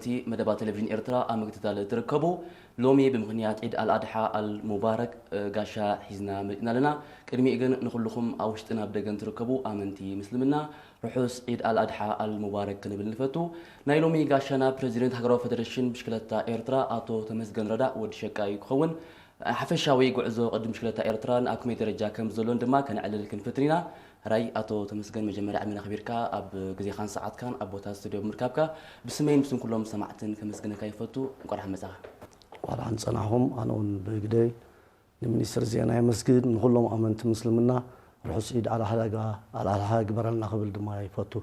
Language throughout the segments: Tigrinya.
ተኸታተልቲ መደባት ቴሌቪዥን ኤርትራ ኣብ ምክትታል እትርከቡ፣ ሎሚ ብምኽንያት ዒድ ኣልኣድሓ ኣልሙባረክ፣ እ፣ ጋሻ ሒዝና መጺእና ኣለና። ቅድሚኡ ግን ንኹልኹም ኣብ ውሽጥን ኣብ ደገን ትርከቡ ኣመንቲ ምስልምና፣ ርሑስ ዒድ ኣልኣድሓ ኣልሙባረክ ክንብል ንፈቱ። ናይ ሎሚ ጋሻና ፕረዚደንት ሃገራዊ ፌደሬሽን ብሽክለታ ኤርትራ ኣቶ ተመስገን ረዳእ ወዲ ሸቃ እዩ ክኸውን። ሓፈሻዊ ጉዕዞ ቅድም ብሽክለታ ኤርትራ ንኣብ ከመይ ደረጃ ከም ዘሎን ድማ ከነዕልል ክንፍትን ኢና። ሕራይ ኣቶ ተመስገን፣ መጀመርያ ዕድመና ኣኽቢርካ ኣብ ግዜኻን ሰዓትካን ኣብ ቦታ ስቱድዮ ብምርካብካ ብስመይን ብስም ኩሎም ሰማዕትን ከመስግነካ ይፈቱ። እንኳዕ ደሓን መጻኻ። እንኳዕ ደሓን ጸናሕኩም። ኣነ እውን ብግደይ ንሚኒስትር ዜና የመስግን፣ ንኹሎም ኣመንቲ ምስልምና ርሑስ ዒድ ኣልኣድሓ፣ ኣልኣድሓ ይግበረልና ክብል ድማ ይፈቱ።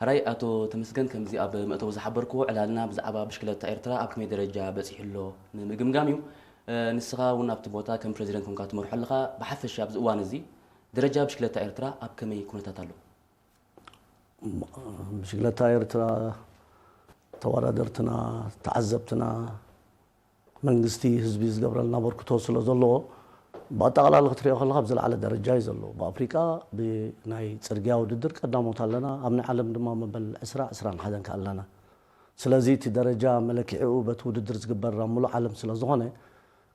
ሕራይ ኣቶ ተመስገን፣ ከምዚ ኣብ መእተዊ ዝሓበርክዎ ዕላልና ብዛዕባ ብሽክለታ ኤርትራ ኣብ ከመይ ደረጃ በጺሑ ኣሎ ንምግምጋም እዩ። እ፣ ንስኻ እውን ኣብቲ ቦታ ከም ፕረዚደንት ኮንካ ትመርሖ ኣለኻ። ብሓፈሻ ኣብዚ እዋን እዚ ደረጃ ብሽክለታ ኤርትራ ኣብ ከመይ ኩነታት ኣሎ? ብሽክለታ ኤርትራ፣ ተወዳደርትና፣ ተዓዘብትና፣ መንግስቲ ህዝቢ ዝገብረልና ኣበርክቶ ስለ ዘለዎ፣ ብኣጠቓላሊ ክትሪኦ ከለኻ ኣብ ዝለዓለ ደረጃ እዩ ዘሎ። ብኣፍሪቃ ብናይ ጽርግያ ውድድር ቀዳሞት ኣለና፣ ኣብ ናይ ዓለም ድማ መበል ዕስራ፣ ዕስራን ሓደን ከኣ ኣለና። ስለዚ እቲ ደረጃ መለክዒኡ በቲ ውድድር ዝግበር ኣብ ምሉእ ዓለም ስለ ዝኾነ፣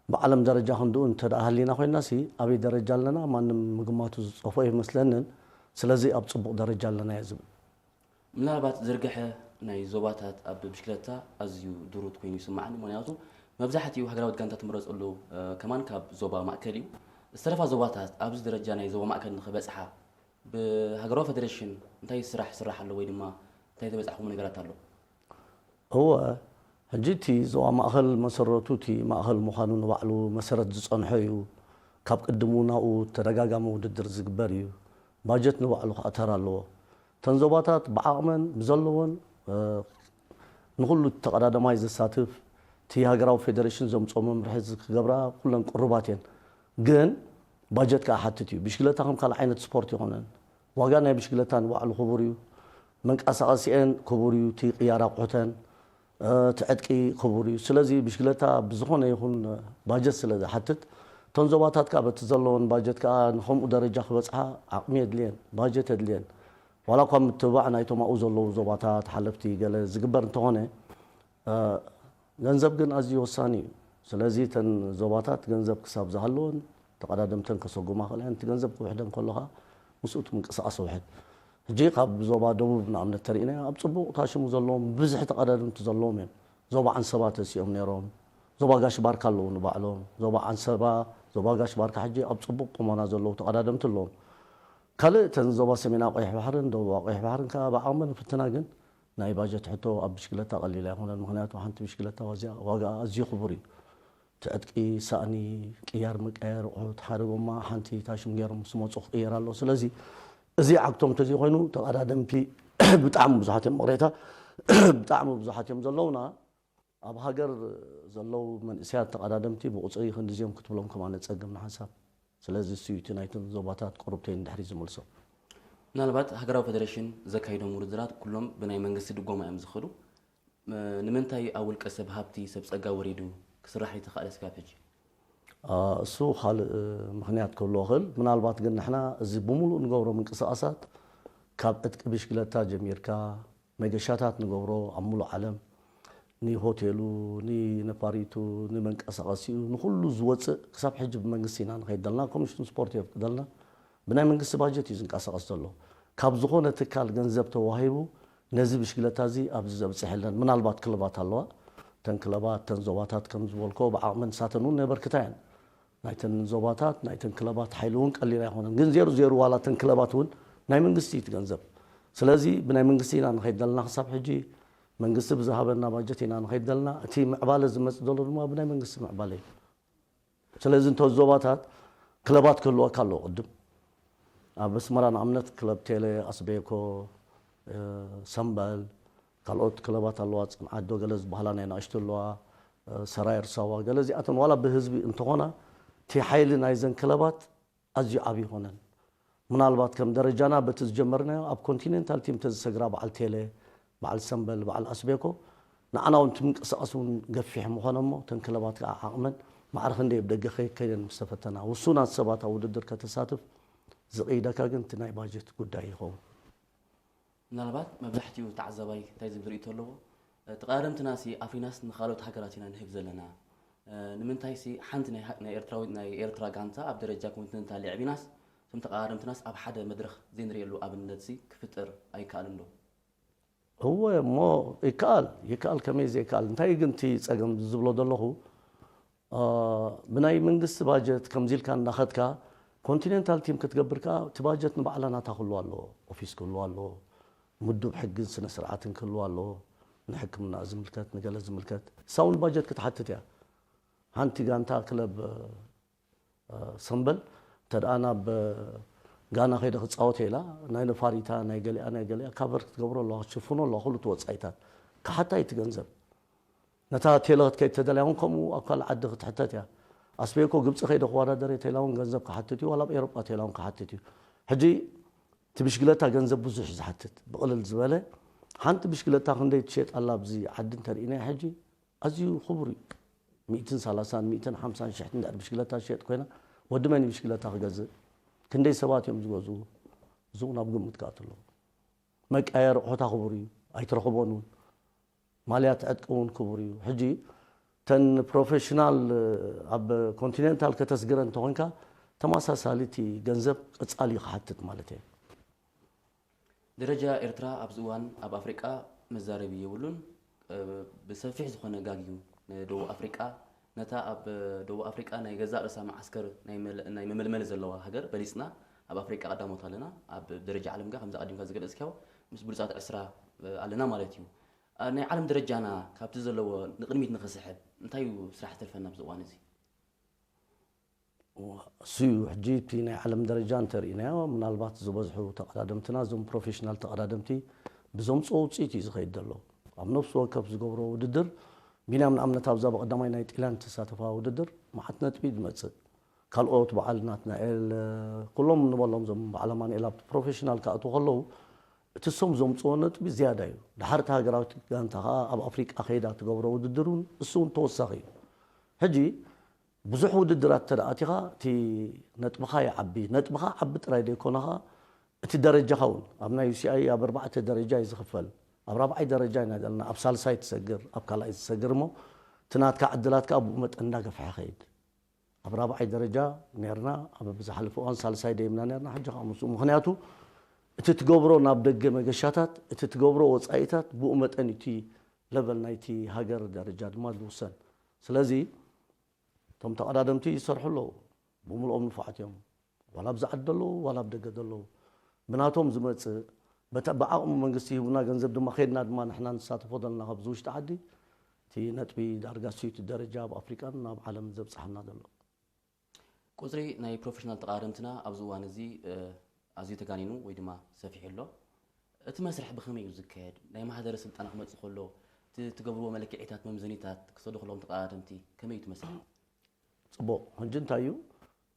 ብዓለም ደረጃ ክንድኡ እንተ ደኣ ሃሊና ኮይንናሲ፣ ኣበይ ደረጃ ኣለና ማንም ምግማቱ ዝጸፎ ኣይመስለንን። ስለዚ ኣብ ጽቡቕ ደረጃ ኣለና እየ ዝብል። ምናልባት ዝርግሐ ናይ ዞባታት ኣብ ብሽክለታ ኣዝዩ ድሩት ኮይኑ ይስምዓኒ። ምኽንያቱ መብዛሕትኡ ሃገራዊት ጋንታ ትምረጸሉ፣ እ፣ ከማን ካብ ዞባ ማእከል እዩ። ዝተረፋ ዞባታት ኣብዚ ደረጃ ናይ ዞባ ማእከል ንኽበጽሓ ብሃገራዊ ፌደሬሽን እንታይ ስራሕ ይስራሕ ኣሎ ወይ ድማ እንታይ ዝበጻሕኩሞ ነገራት ኣሎ? እወ፣ ሕጂ እቲ ዞባ ማእከል መሰረቱ እቲ ማእከል ምዃኑ ንባዕሉ መሰረት ዝጸንሖ እዩ። ካብ ቅድም እውን ኣብኡ ተደጋጋሚ ውድድር ዝግበር እዩ። ባጀት ንባዕሉ ክኣተር ኣለዎ። እተን ዞባታት ብዓቕመን ብዘለወን፣ እ፣ ንኹሉ ተቐዳደማይ ዘሳትፍ እቲ ሃገራዊ ፌደሬሽን ዘምጽኦ መምርሒ ክገብራ ኩለን ቅሩባት እየን። ግን ባጀት ከኣ ሓትት እዩ። ብሽክለታ ከም ካልእ ዓይነት ስፖርት ይኾነን። ዋጋ ናይ ብሽክለታ ንባዕሉ ክቡር እዩ። መንቀሳቐሲአን ክቡር እዩ። እቲ ቅያር ኣቑሑተን፣ እ፣ እቲ ዕጥቂ ክቡር እዩ። ስለዚ ብሽክለታ ብዝኾነ ይኹን ባጀት ስለ ዝሓትት፣ እተን ዞባታት ከኣ በቲ ዘለወን ባጀት ከኣ ንኸምኡ ደረጃ ክበጽሓ ዓቕሚ የድልየን፣ ባጀት የድልየን። ዋላ እኳ ምትብባዕ ናይቶም ኣብኡ ዘለዉ ዞባታት ሓለፍቲ ገለ ዝግበር እንተኾነ፣ እ፣ ገንዘብ ግን ኣዝዩ ወሳኒ እዩ። ስለዚ እተን ዞባታት ገንዘብ ክሳብ ዝሃለወን ተቐዳደምተን ከሰጉማ ክእለን፣ እቲ ገንዘብ ክውሕደን ከሎ ኸኣ ምስኡ እቲ ምንቅስቓስ ውሕድ። ሕጂ ካብ ዞባ ደቡብ ንኣብነት ተሪእናዮ፣ ኣብ ጽቡቕ ታሽሙ ዘለዎም ብዝሒ ተቐዳደምቲ ዘለዎም እዮም። ዞባ ዓንሰባ ተሲኦም ነይሮም፣ ዞባ ጋሽ ባርካ ኣለዉ ንባዕሎም፣ ዞባ ዓንሰባ፣ ዞባ ጋሽ ባርካ ሕጂ ኣብ ጽቡቕ ቁመና ዘለዉ ተቐዳደምቲ ኣለዎም። ካልእ እተን ዞባ ሰሜናዊ ቀይሕ ባሕርን ደቡባዊ ቀይሕ ባሕርን ከኣ ብዓቕመን ይፍትና፣ ግን ናይ ባጀት ሕቶ ኣብ ብሽክለታ ቀሊል ኣይኮነን። ምኽንያቱ ሓንቲ ብሽክለታ ዋዚኣ-፣ ዋጋኣ ኣዝዩ ክቡር እዩ። እቲ ዕጥቂ፣ ሳእኒ፣ ቅያር ምቀያር ኣቑሑት፣ ሓደ ጎማ ሓንቲ ታሽም ገይሮም ምስ መጹ ክቕየር ኣለዎ። ስለዚ እዚ ዓግቶም እንተዘይኮይኑ ተቐዳደምቲ ብጣዕሚ ብዙሓት እዮም፣ ይቕሬታ፣ ብጣዕሚ ብዙሓት እዮም ዘለውና። ኣብ ሃገር ዘለዉ መንእሰያት ተቐዳደምቲ ብቑጽሪ ክንድዚኦም ክትብሎም ከማን ጸገም ንሓንሳብ። ስለዚ እሱ እዩ እቲ ናይቶም ዞባታት ቁሩብተይ ንድሕሪት ዝመልሶ። ምናልባት ሃገራዊ ፌደሬሽን ዘካይዶም ውድድራት ኩሎም ብናይ መንግስቲ ድጎማ እዮም ዝኸዱ። ም-፣ ንምንታይ ኣብ ውልቀ ሰብ ሃብቲ፣ ሰብ ጸጋ ወሪዱ ክስራሕ ዘይተኻእለ ስጋብ ሕጂ? አ፣ እሱ ካልእ ምኽንያት ክህልዎ ይኽእል። ምናልባት ግን ንሕና እዚ ብምሉእ ንገብሮ ምንቅስቓሳት ካብ ዕጥቂ ብሽክለታ ጀሚርካ መገሻታት ንገብሮ ኣብ ምሉእ ዓለም ንሆቴሉ፣ ንነፋሪቱ፣ ንመንቀሳቐሲኡ፣ ንኹሉ ዝወጽእ ክሳብ ሕጂ ብመንግስቲ ኢና ንኸይድ ዘለና። ኮሚሽን ስፖርት የፍቅደልና። ብናይ መንግስቲ ባጀት እዩ ዝንቀሳቐስ ዘሎ። ካብ ዝኾነ ትካል ገንዘብ ተዋሂቡ ነዚ ብሽክለታ እዚ ኣብዚ ዘብጽሕ የለን። ምናልባት ክለባት ኣለዋ። እተን ክለባት፣ እተን ዞባታት ከም ዝበልኮ ብዓቕመን ንሳተን እውን የበርክታ እየን። ናይተን ዞባታት፣ ናይተን ክለባት ሓይሊ እውን ቀሊል ኣይኮነን። ግን ዜሩ ዜሩ ዋላ እተን ክለባት እውን ናይ መንግስቲ እዩ እቲ ገንዘብ። ስለዚ ብናይ መንግስቲ ኢና ንኸይድ ዘለና ክሳብ ሕጂ። መንግስቲ ብዝሃበና ባጀት ኢና ንኸይድ ዘለና። እቲ ምዕባለ ዝመጽእ ዘሎ ድማ ብናይ መንግስቲ ምዕባለ እዩ። ስለዚ እንተ ዞባታት ክለባት ክህልወካ ኣለዎ ቅድም። ኣብ ኣስመራ ንኣብነት ክለብ ቴሌ፣ ኣስቤኮ፣ እ፣ ሰምበል፣ ካልኦት ክለባት ኣለዋ፣ ጽንዓት ዶ ገለ ዝበሃላ ናይ ንኣሽቱ ኣለዋ፣ እ፣ ሰራየር ሳዋ፣ ገለ እዚኣተን ዋላ ብህዝቢ እንተኾና፣ እቲ ሓይሊ ናይዘን ክለባት ኣዝዩ ዓቢ ይኾነን። ምናልባት ከም ደረጃና በቲ ዝጀመርናዮ ኣብ ኮንቲኔንታል ቲም ተዝሰግራ በዓል ቴሌ፣ በዓል ሰምበል፣ በዓል ኣስቤኮ፣ ንዓና እውን እቲ ምንቅስቓስ እውን ገፊሕ ምኾነ እሞ፣ እተን ክለባት ከኣ ዓቕመን ማዕረ ክንደይ ኣብ ደገ ከይ-፣ ከይደን ምስ ተፈተና፣ ውሱናት ሰባት ኣብ ውድድር ከተሳትፍ ዝቕይደካ ግን እቲ ናይ ባጀት ጉዳይ ይኸውን። ምናልባት መብዛሕትኡ ተዓዛባይ እንታይ ዝብል ርእይቶ ኣለዎ? ተቐዳደምትና ሲ ኣፍሪናስ ንኻልኦት ሃገራት ኢና ንህብ ዘለና። ንምንታይ ሲ ሓንቲ ናይ ኤርትራዊት ናይ ኤርትራ ጋንታ ኣብ ደረጃ ኮንቲነንታል ልዕቢናስ እቶም ተቐዳደምትናስ ኣብ ሓደ መድረኽ ዘይንርእየሉ ኣብነት ሲ ክፍጠር ኣይከኣልን ዶ? እወ እሞ ይከኣል ይከኣል ከመይ ዘይከኣል እንታይ ግን እቲ ፀገም ዝብሎ ዘለኹ ብናይ መንግስቲ ባጀት ከምዚ ኢልካ እንዳኸድካ ኮንቲኔንታል ቲም ክትገብር ከኣ እቲ ባጀት ንባዕላ ናታ ክህልዋ ኣለዎ። ኦፊስ ክህልዋ ኣለዎ። ምዱብ ሕግን ስነ ስርዓትን ክህልዋ ኣለዎ። ንሕክምና ዝምልከት ንገለ ዝምልከት እሳ እውን ባጀት ክትሓትት እያ። ሓንቲ ጋንታ ክለብ ሰምበል እንተ ደኣ ናብ ጋና ከይደ ክፃወት ኢላ ናይ ነፋሪታ ናይ ገሊኣ ናይ ገሊኣ ካቨር ክትገብሮ ኣለዋ ክትሽፍኖ ኣለዋ ኩሉ እቲ ወፃኢታት ክሓታ እዩ እቲ ገንዘብ። ነታ ቴለ ክትከይድ ተደልያ እውን ከምኡ ኣብ ካልእ ዓዲ ክትሕተት እያ። ኣስበየኮ ግብፂ ከይደ ክወዳደር እየ ተይላ እውን ገንዘብ ክሓትት እዩ ዋላ ኣብ ኤሮጳ ተይላ እውን ክሓትት እዩ። ሕጂ እቲ ብሽግለታ ገንዘብ ብዙሕ እዩ ዝሓትት ብቕልል ዝበለ ሓንቲ ብሽግለታ ክንደይ ትሸጥ ኣላ ኣብዚ ዓዲ እንተርኢናያ ሕጂ ኣዝዩ ክቡር እዩ። ሚእትን ሰላሳን ሚእትን ሓምሳን ሽሕቲ እንድሕር ብሽግለታ ትሸጥ ኮይና ወዲ መን እዩ ብሽግለታ ክገዝእ? ክንደይ ሰባት እዮም ዝገዝኡ? እዚ እውን ኣብ ግምት ክኣቱ ኣለዎ። መቀያየሪ ኣቑሑታ ክቡር እዩ ኣይትረኽቦን እውን ማልያ ትዕጥቂ እውን ክቡር እዩ። ሕጂ ተን ፕሮፌሽናል ኣብ ኮንቲኔንታል ከተስግረ እንተኾንካ ተመሳሳሊ እቲ ገንዘብ ቀፃሊ እዩ ክሓትት ማለት እየ። ደረጃ ኤርትራ ኣብዚ እዋን ኣብ ኣፍሪቃ መዛረቢ የብሉን። ብሰፊሕ ዝኾነ ጋግ እዩ ንደቡብ ኣፍሪቃ ነታ ኣብ ደቡብ ኣፍሪቃ ናይ ገዛእ ርእሳ መዓስከር ናይ መመልመሊ ዘለዋ ሃገር በሊጽና ኣብ ኣፍሪቃ ቀዳሞት ኣለና። ኣብ ደረጃ ዓለም ከ ከምዚ ቀዲምካ ዝገለጽካዮ ምስ ብሉጻት ዕስራ ኣለና ማለት እዩ። ናይ ዓለም ደረጃና ካብቲ ዘለዎ ንቕድሚት ንኽስሕብ እንታይ እዩ ስራሕ ዝተርፈና ኣብዚ እዋን እዚ? እሱ እዩ ሕጂ እቲ ናይ ዓለም ደረጃ እንተርኢናዮ ምናልባት ዝበዝሑ ተቐዳደምትና እዞም ፕሮፌሽናል ተቐዳደምቲ ብዘምፅኦ ውፅኢት እዩ ዝኸይድ ዘሎ። ኣብ ነፍሲ ወከፍ ዝገብሮ ውድድር ቢንያም ንኣብነት ኣብዛ ብቐዳማይ ናይ ጢልያን ትሳተፋ ውድድር መዓት ነጥቢ ዝመፅእ ካልኦት በዓል ናትናኤል ኩሎም ንበሎም ዞም በዓል ኣማንኤል ኣብቲ ፕሮፌሽናል ክኣትዉ ከለዉ እቲ እሶም ዘምፅዎ ነጥቢ ዝያዳ እዩ። ድሓር እቲ ሃገራዊት ጋንታ ከዓ ኣብ ኣፍሪቃ ከይዳ ትገብሮ ውድድር እውን እሱ እውን ተወሳኺ እዩ። ሕጂ ብዙሕ ውድድራት እንተ ኣቲኻ እቲ ነጥብኻ ይዓቢ። ነጥብኻ ዓቢ ጥራይ ዘይኮነ ኸዓ እቲ ደረጃኻ እውን ኣብ ናይ ዩሲኣይ ኣብ ኣርባዕተ ደረጃ እዩ ዝኽፈል። ኣብ ራብዓይ ደረጃ ኢና ዘለና፣ ኣብ ሳልሳይ ትሰግር፣ ኣብ ካልኣይ ትሰግር እሞ እቲ ናትካ ዕድላት ከዓ ብኡ መጠን እንዳገፍሐ ይኸይድ። ኣብ ራብዓይ ደረጃ ነርና፣ ኣብ ዝሓለፈ እዋን ሳልሳይ ደይምና ነርና፣ ሕጂ ከዓ ምስኡ ምኽንያቱ እቲ ትገብሮ ናብ ደገ መገሻታት እቲ ትገብሮ ወፃኢታት ብኡ መጠን እቲ ለቨል ናይቲ ሃገር ደረጃ ድማ ዝውሰን። ስለዚ እቶም ተቐዳደምቲ ይሰርሑ ኣለዉ፣ ብምልኦም ንፉዓት እዮም። ዋላ ኣብዚ ዓዲ ዘለዉ ዋላ ኣብ ደገ ዘለዉ ብናቶም ዝመፅእ በተ ብዓቕሙ መንግስቲ ሂቡና ገንዘብ ድማ ከይድና ድማ ንሕና ንሳተፎ ዘለና ካብዚ ውሽጢ ዓዲ እቲ ነጥቢ ዳርጋ ስዩቲ ደረጃ ኣብ ኣፍሪቃን ናብ ዓለም ዘብፅሓና ዘሎ። ቁፅሪ ናይ ፕሮፌሽናል ተቐዳደምትና ኣብዚ እዋን እዚ ኣዝዩ ተጋኒኑ ወይ ድማ ሰፊሑ ኣሎ። እቲ መስርሕ ብኸመይ እዩ ዝካየድ? ናይ ማህደረ ስልጠና ክመፅእ ከሎ እቲ ትገብርዎ መለክዒታት መምዘኒታት ክሰዱ ከለዎም ተቐዳደምቲ ከመይ እዩ እቲ መስርሕ? ፅቡቕ ሕጂ እንታይ እዩ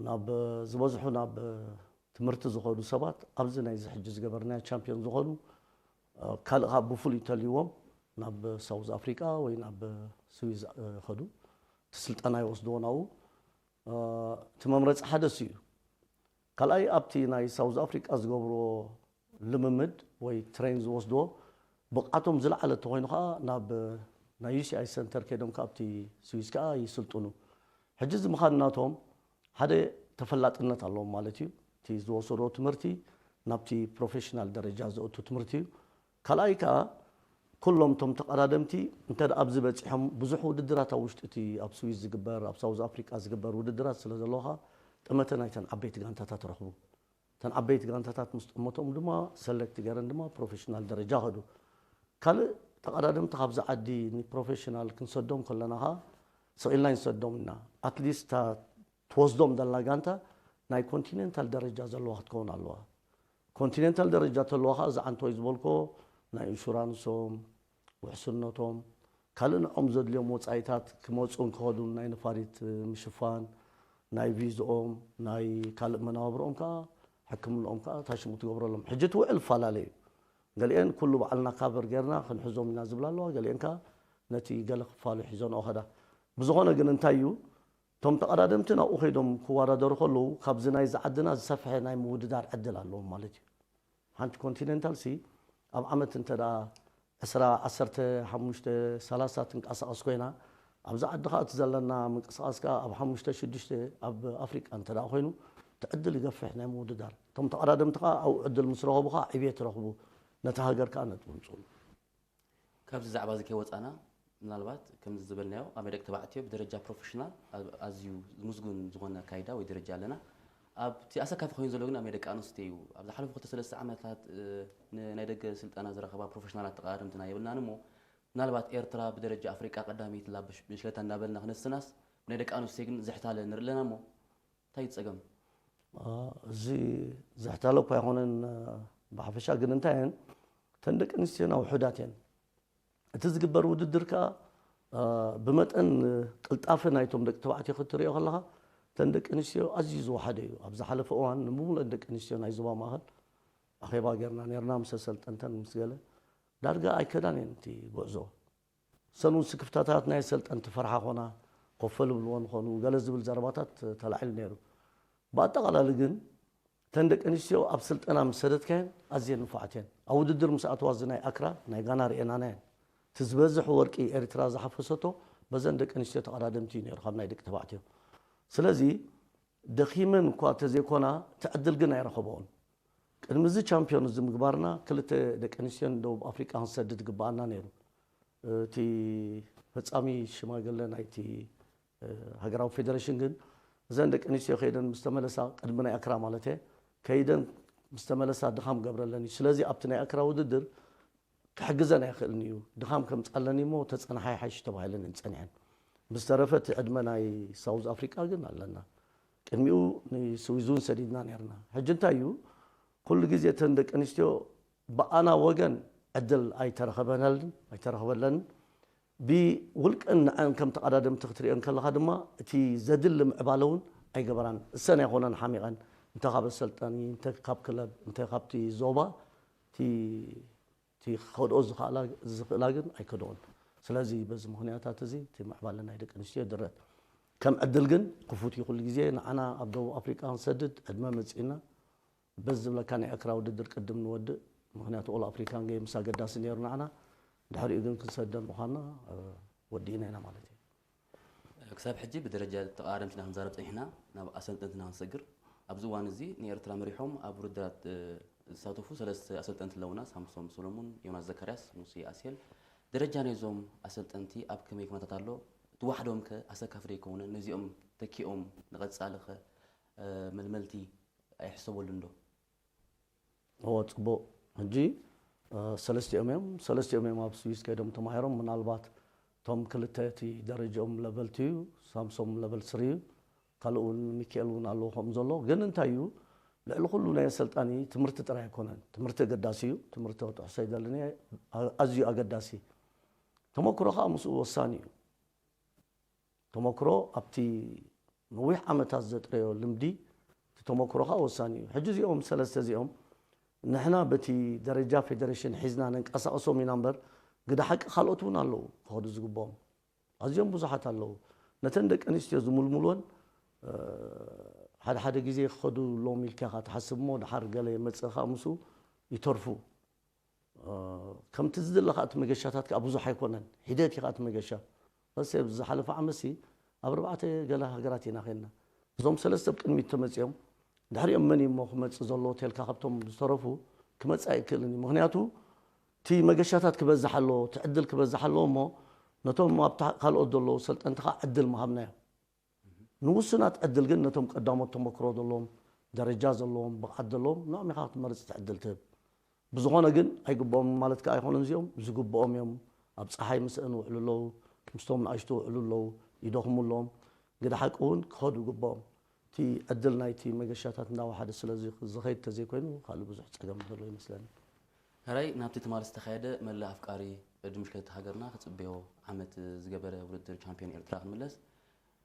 ናብ ዝበዝሑ ናብ ትምህርቲ ዝኸዱ ሰባት ኣብዚ ናይዚ ሕጂ ዝገበርናዮ ቻምፒዮን ዝኾኑ ካልእ ካብ ብፍሉይ ተልይዎም ናብ ሳውዝ ኣፍሪቃ ወይ ናብ ስዊዝ ከዱ እቲ ስልጠና ይወስድዎ ናብኡ እቲ መምረፂ ሓደ እሱ እዩ። ካልኣይ ኣብቲ ናይ ሳውዝ ኣፍሪቃ ዝገብርዎ ልምምድ ወይ ትሬን ዝወስድዎ ብቕዓቶም ዝለዓለ እንተኾይኑ ከዓ ናብ ናይ ዩሲኣይ ሰንተር ከይዶም ከዓ ኣብቲ ስዊዝ ከዓ ይስልጥኑ። ሕጂ እዚ ምኻድ ናቶም ሓደ ተፈላጥነት ኣለዎም ማለት እዩ። እቲ ዝወሰድዎ ትምህርቲ ናብቲ ፕሮፌሽናል ደረጃ ዘእቱ ትምህርቲ እዩ። ካልኣይ ከዓ ኩሎም እቶም ተቐዳደምቲ እንተ ኣብዚ በፂሖም ብዙሕ ውድድራት ኣብ ውሽጢ እቲ ኣብ ስዊዝ ዝግበር ኣብ ሳውዝ ኣፍሪቃ ዝግበር ውድድራት ስለ ዘለዋ ከዓ ጠመተ ናይተን ዓበይቲ ጋንታታት ረኽቡ። እተን ዓበይቲ ጋንታታት ምስ ጠመቶም ድማ ሰለክት ገይረን ድማ ፕሮፌሽናል ደረጃ ከዱ። ካልእ ተቐዳደምቲ ካብዚ ዓዲ ንፕሮፌሽናል ክንሰዶም ከለና ከዓ ስቕ ኢልና ይንሰዶም ኢና። ኣትሊስት እታ ትወስዶም ዘላ ጋንታ ናይ ኮንቲኔንታል ደረጃ ዘለዋ ክትከውን ኣለዋ። ኮንቲኔንታል ደረጃ ተለዋ ከዓ እዚ ዓንቶይ ዝበልኮ ናይ ኢንሹራንሶም ውሕስነቶም ካልእ ንዖም ዘድልዮም ወፃኢታት ክመፁን ክኸዱን ናይ ነፋሪት ምሽፋን ናይ ቪዝኦም ናይ ካልእ መነባብርኦም ከዓ ሕክምንኦም ከዓ ታሽሙ ትገብረሎም። ሕጂ እቲ ውዕል ይፈላለ እዩ። ገሊአን ኩሉ ባዕልና ካቨር ጌርና ክንሕዞም ኢና ዝብላ ኣለዋ። ገሊአን ከዓ ነቲ ገለ ክፋሉ ሒዞንኦ ከዳ። ብዝኾነ ግን እንታይ እዩ እቶም ተቐዳደምቲ ናብኡ ከይዶም ክወዳደሩ ከለዉ ካብዚ ናይዚ ዓድና ዝሰፍሐ ናይ ምውድዳር ዕድል ኣለዎም ማለት እዩ። ሓንቲ ኮንቲኔንታል ሲ ኣብ ዓመት እንተ ደኣ ዕስራ ዓሰርተ ሓሙሽተ ሰላሳ ትንቀሳቐስ ኮይና፣ ኣብዚ ዓዲ ኸኣ እቲ ዘለና ምንቅስቓስ ከኣ ኣብ ሓሙሽተ ሽዱሽተ ኣብ ኣፍሪቃ እንተ ደኣ ኮይኑ፣ እቲ ዕድል ይገፍሕ ናይ ምውድዳር። እቶም ተቐዳደምቲ ከኣ ኣብኡ ዕድል ምስ ረኸቡ ከኣ ዕብየት ይረኽቡ፣ ነታ ሃገር ከኣ ነጥቢ ምጽኡ። ካብዚ ዛዕባ እዚ ከይወጻና፣ ምናልባት ከምዚ ዝበልናዮ ኣብ ናይ ደቂ ተባዕትዮ ብደረጃ ፕሮፌሽናል ኣብ-፣ ኣዝዩ ምስጉን ዝኾነ ኣካይዳ ወይ ደረጃ ኣለና። ኣብቲ ኣሰካፊ ኮይኑ ዘሎ ግን ኣብ ናይ ደቂ ኣንስትዮ እዩ። ኣብ ዝሓለፉ ክልተ ሰለስተ ዓመታት፣ እ፣ ን-፣ ናይ ደገ ስልጠና ዝረኸባ ፕሮፌሽናላት ተቐዳደምትና የብልናን እሞ፣ ምናልባት ኤርትራ ብደረጃ ኣፍሪቃ ቀዳመይቲ ኣላ ብሽ-፣ ብሽክለታ እንዳበልና ክነስናስ፣ ብናይ ደቂ ኣንስትዮ ግን ዝሕታለ ንርኢ ኣለና እሞ፣ እንታይ እዩ ጸገም? አ፣ እዚ ዝሕታለ እኳ ኣይኮነን፣ አ፣ ብሓፈሻ ግን እንታይ እየን፣ እተን ደቂ ኣንስትዮና ውሑዳት እየን። እቲ ዝግበር ውድድር ከኣ፣ አ፣ ብመጠን ቅልጣፈ ናይቶም ደቂ ተባዕትዮ ክትርእዮ ከለኻ፣ እተን ደቂ ኣንስትዮ ኣዝዩ ዝወሓደ እዩ። ኣብ ዝሓለፈ እዋን ንምሉእን ደቂ ኣንስትዮ ናይ ዞባ ማእከል ኣኼባ ጌርና ኔርና፣ ምስ ኣሰልጠንተን ምስ ገለ፣ ዳርጋ ኣይከዳን እየን እቲ ጉዕዞ። ሰን እውን ስክፍታታት ናይ ኣሰልጠንቲ ፈርሓ ኾና፣ ኮፍ ልብልወን ኾኑ፣ ገለ ዝብል ዘረባታት ተላዒሉ ነይሩ። ብኣጠቓላሊ ግን፣ እተን ደቂ ኣንስትዮ ኣብ ስልጠና ምስ ሰደድካየን ኣዝየን ንፉዓት እየን። ኣብ ውድድር ምስ ኣተዋ፣ እዚ ናይ ኣክራ፣ ናይ ጋና ርኤናና እየን። እቲ ዝበዝሕ ወርቂ ኤርትራ ዝሓፈሰቶ በዘን ደቂ ኣንስትዮ ተቐዳደምቲ እዩ ነይሩ፣ ካብ ናይ ደቂ ተባዕትዮ። ስለዚ፣ ደኺመን እኳ ተዘይኮና፣ እቲ ዕድል ግን ኣይረኸብኦን። ቅድሚ እዚ ቻምፒዮን እዚ ምግባርና፣ ክልተ ደቂ ኣንስትዮ ንደቡብ ኣፍሪቃ ክንሰድድ ግብኣና ነይሩ። እቲ ፈጻሚ ሽማግለ ናይቲ፣ እ፣ ሃገራዊ ፌደሬሽን ግን፣ እዘን ደቂ ኣንስትዮ ከይደን ምስ ተመለሳ፣ ቅድሚ ናይ ኣክራ ማለት እየ፣ ከይደን ምስ ተመለሳ ድኻም ገብረለን እዩ። ስለዚ ኣብቲ ናይ ኣክራ ውድድር ክሕግዘን ኣይኽእልን እዩ። ድኻም ከምጻለኒ እሞ ተጸናሓ ይሓይሽ ተባሂለን እየን ጸኒሐን። ብዝተረፈ እቲ ዕድመ ናይ ሳውዝ ኣፍሪቃ ግን ኣለና። ቅድሚኡ ንስዊዝ እውን ሰዲድና ነይርና። ሕጂ እንታይ እዩ፣ ኩሉ ግዜ እተን ደቂ ኣንስትዮ ብኣና ወገን ዕድል ኣይተረኸበነልን፣ ኣይተረኸበለንን። ብውልቀን ንዐን ከም ተቐዳደምቲ ክትሪኦን ከለኻ ድማ፣ እቲ ዘድሊ ምዕባለ እውን ኣይገበራን። እሰን ኣይኮነን ሓሚቐን። እንተ ካብ ኣሰልጣኒ፣ እንተ ካብ ክለብ፣ እንተ ካብቲ ዞባ፣ እቲ፣ እቲ ክኸድኦ ዝኽእላ፣ ዝኽእላ ግን ኣይከድኦን። ስለዚ በዚ ምኽንያታት እዚ እቲ ምዕባለ ናይ ደቂ ኣንስትዮ ይድረት። ከም ዕድል ግን ክፉት እዩ ኩሉ ግዜ። ንዓና ኣብ ደቡብ ኣፍሪቃ ክንሰድድ ዕድመ መጺእና። በዚ ዝብለካ ናይ ኣክራ ውድድር ቅድም ንወድእ። ምኽንያቱ ኦል ኣፍሪካን ጌምስ ኣገዳሲ ነይሩ ንዓና። ድሕሪኡ ግን ክንሰደን ምዃንና፣ እ፣ ወዲእና ኢና ማለት እዩ። ክሳብ ሕጂ ብደረጃ ተቐዳደምቲ ኢና ክንዛረብ ጸኒሕና፣ ናብ ኣሰልጠንቲ ኢና ክንሰግር። ኣብዚ እዋን እዚ ንኤርትራ መሪሖም ኣብ ውድድራት፣ እ፣ ዝሳተፉ ሰለስተ ኣሰልጠንቲ ኣለውና፣ ሳምሶም ሰሎሙን፣ ዮናስ ዘካርያስ፣ ሙሴ ኣስየል። ደረጃ ናይዞም ኣሰልጠንቲ ኣብ ከመይ ኩነታት ኣሎ? እቲ ዋሕዶም ከ ኣሰካፊ ዶ ኣይከውንን? ነዚኦም ተኪኦም ንቐጻሊ ከ፣ እ፣ መልመልቲ ኣይሕሰበሉን ዶ? እዎ፣ ጽቡቕ። ሕጂ፣ እ፣ ሰለስቲኦም እዮም፣ ሰለስቲኦም እዮም ኣብ ስዊስ ከይዶም ተማሂሮም። ምናልባት እቶም ክልተ እቲ ደረጃኦም ለቨል ቱ እዩ፣ ሳምሶም ለቨል ስሪ እዩ፣ ካልእ እውን ሚካኤል እውን ኣለዎ ከምኡ ዘሎ። ግን እንታይ እዩ፣ ልዕሊ ኩሉ ናይ ኣሰልጣኒ ትምህርቲ ጥራይ ኣይኮነን። ትምህርቲ ኣገዳሲ እዩ፣ ትምህርቲ ክትሕሶ ኣይደልን እየ፣ ኣ-፣ ኣዝዩ ኣገዳሲ። ተመክሮ ከኣ ምስኡ ወሳኒ እዩ። ተመክሮ ኣብቲ ነዊሕ ዓመታት ዘጥረዮ ልምዲ፣ እቲ ተመክሮ ከኣ ወሳኒ እዩ። ሕጂ እዚኦም ሰለስተ እዚኦም ንሕና በቲ ደረጃ ፌደሬሽን ሒዝና ነንቀሳቕሶም ኢና እምበር፣ ግደ ሓቂ ካልኦት እውን ኣለዉ ክኸዱ ዝግብኦም። ኣዝዮም ብዙሓት ኣለዉ። ነተን ደቂ ኣንስትዮ ዝምልምልወን፣ እ፣ ሓደ ሓደ ግዜ ክኸዱ ኣለዎም ኢልካ ኢኻ ትሓስብ እሞ፣ ድሓር ገለ የመጽእ ከኣ ምስኡ ይተርፉ። እ፣ ከምቲ ዝድለ ከኣ እቲ መገሻታት ከኣ ብዙሕ ኣይኮነን። ሒደት እዩ ከኣ እቲ መገሻ። በስ ኣብዚ ዝሓለፈ ዓመትሲ ኣብ ኣርባዕተ ገለ ሃገራት ኢና ኸድና። እዞም ሰለስተ ኣብ ቅድሚት ተመጺኦም፣ ድሕሪኦም መን እዩ እሞ ክመጽእ ዘለዎ ተልካ ካብቶም ዝተረፉ ክመጽእ ኣይክእልን እዩ። ምኽንያቱ እቲ መገሻታት ክበዝሕ ኣለዎ፣ እቲ ዕድል ክበዝሕ ኣለዎ እሞ ነቶም ኣብታ ካልኦት ዘለዉ ሰልጠንቲ ከኣ ዕድል ምሃብናዮም። ንውሱናት ዕድል ግን ነቶም ቀዳሞት ተመክሮ ዘለዎም፣ ደረጃ ዘለዎም፣ ብቕዓት ዘለዎም፣ ንዕኦም ኢኻ ክትመርጽ እቲ ዕድል ትህብ። ብዝኾነ ግን ኣይግብኦምን ማለት ከኣ ኣይኮነን። እዚኦም ዝግብኦም እዮም። ኣብ ጸሓይ ምስአን ይውዕሉ ኣለዉ፣ ምስቶም ንኣሽቱ ይውዕሉ ኣለዉ፣ ይደኽሙ ኣለዎም። ግደ ሓቂ እውን ክኸዱ ይግብኦም። እቲ ዕድል ናይቲ መገሻታት እንዳወሓደ ስለ ዚ-፣ ዝኸይድ ተዘይኮይኑ ካልእ ብዙሕ ጸገም ዘሎ ይመስለኒ። ሕራይ ናብቲ ትማሊ ዝተኻየደ መላእ ኣፍቃሪ ዕድል ምሽክለታ ሃገርና ክጽበዮ ዓመት ዝገበረ ውድድር ቻምፒዮን ኤርትራ ክንምለስ።